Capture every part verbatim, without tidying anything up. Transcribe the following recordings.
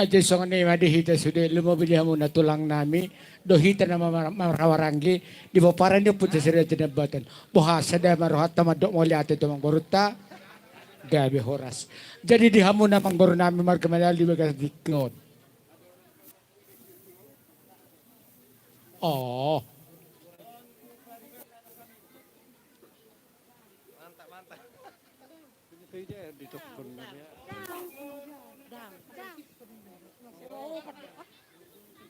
Jadi songon i ma di hita sude, lumobi di hamu na tulang nami, do hita na mar-, marhahamaranggi, di pomparan ni ompunta Siraja Tinambatan. Boha sada ma rohanta mandok mauliate tu amangborunta, gabe horas. Jadi di hamu na amangboru nami marga Manualu di bagasan tingki on. Oh.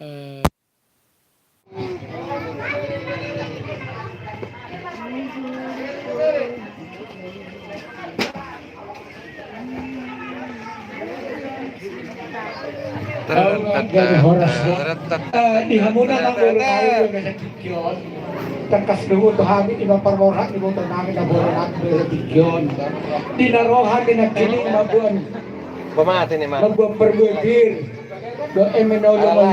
Eh. Eh, di hamuna nang boru nami di bagasan tingki on. Tangkas do huboto hami, ima parmorhat ni boto nami na boru nami di bagasan tingki on. Di na ro hami nangkining mamboan, mamboan parbue pir, dohot eme na olo,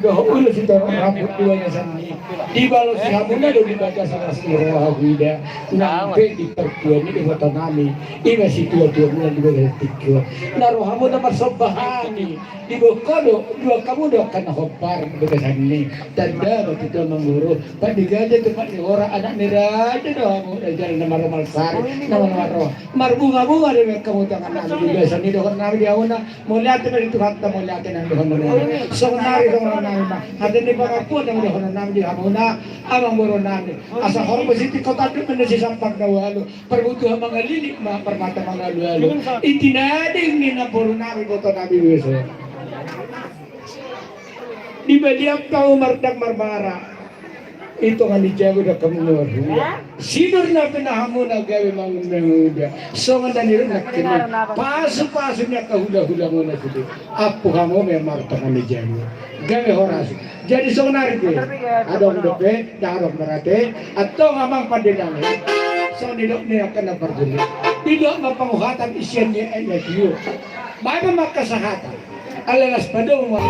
dohot ulos sitorop rambut di bagasan i. Dibalosi hamuna do di bagasan las ni roha, huida nang pe di partua ni iboto nami, ima situatua muna di bagasan tingki on. Na ro hamuna marsomba hami, diboan hamu do, diboan hamu do angka na hombar di bagasan i. Tanda ma tutu amangboru, pat ni gaja tu pat ni hora, anak ni raja do hamu, jala na marroha marsari, na marroha marbungabunga do hamu tu tangan nami di bagasan i, dohonon nami di hamuna. Mauliate ma di Tuhanta, mauliate nang dohonon nami. Songon nari songon nami ma hata ni pangakuan nang dohonon nami di hamuna, amangboru nami. Asa horbo sitik kota duk mende si sampak na ualu. Parbutuhan mangalilik ma parmata mangalualu. Iti na denggan ni namboru nami boto nami Wiso. Di balian hamu mardang marmara. Ito nga ni jago da kamu marhula. Sinur na pina hamuna gabe mangun manguda. Songon na niruk na kini. Pasu-pasu ni angka hula-hula muna sude. Apu hamu memang martang ni jago. Gabe horas. Jadi songon nari pe. Adong dope, da adong berarti. Atau ngamang pandai nami. Songon nidok ni angka na parguli. Didok ma panguhatan isian ni ayat iyo. Baik ma angka sahatan. Ala las padomu.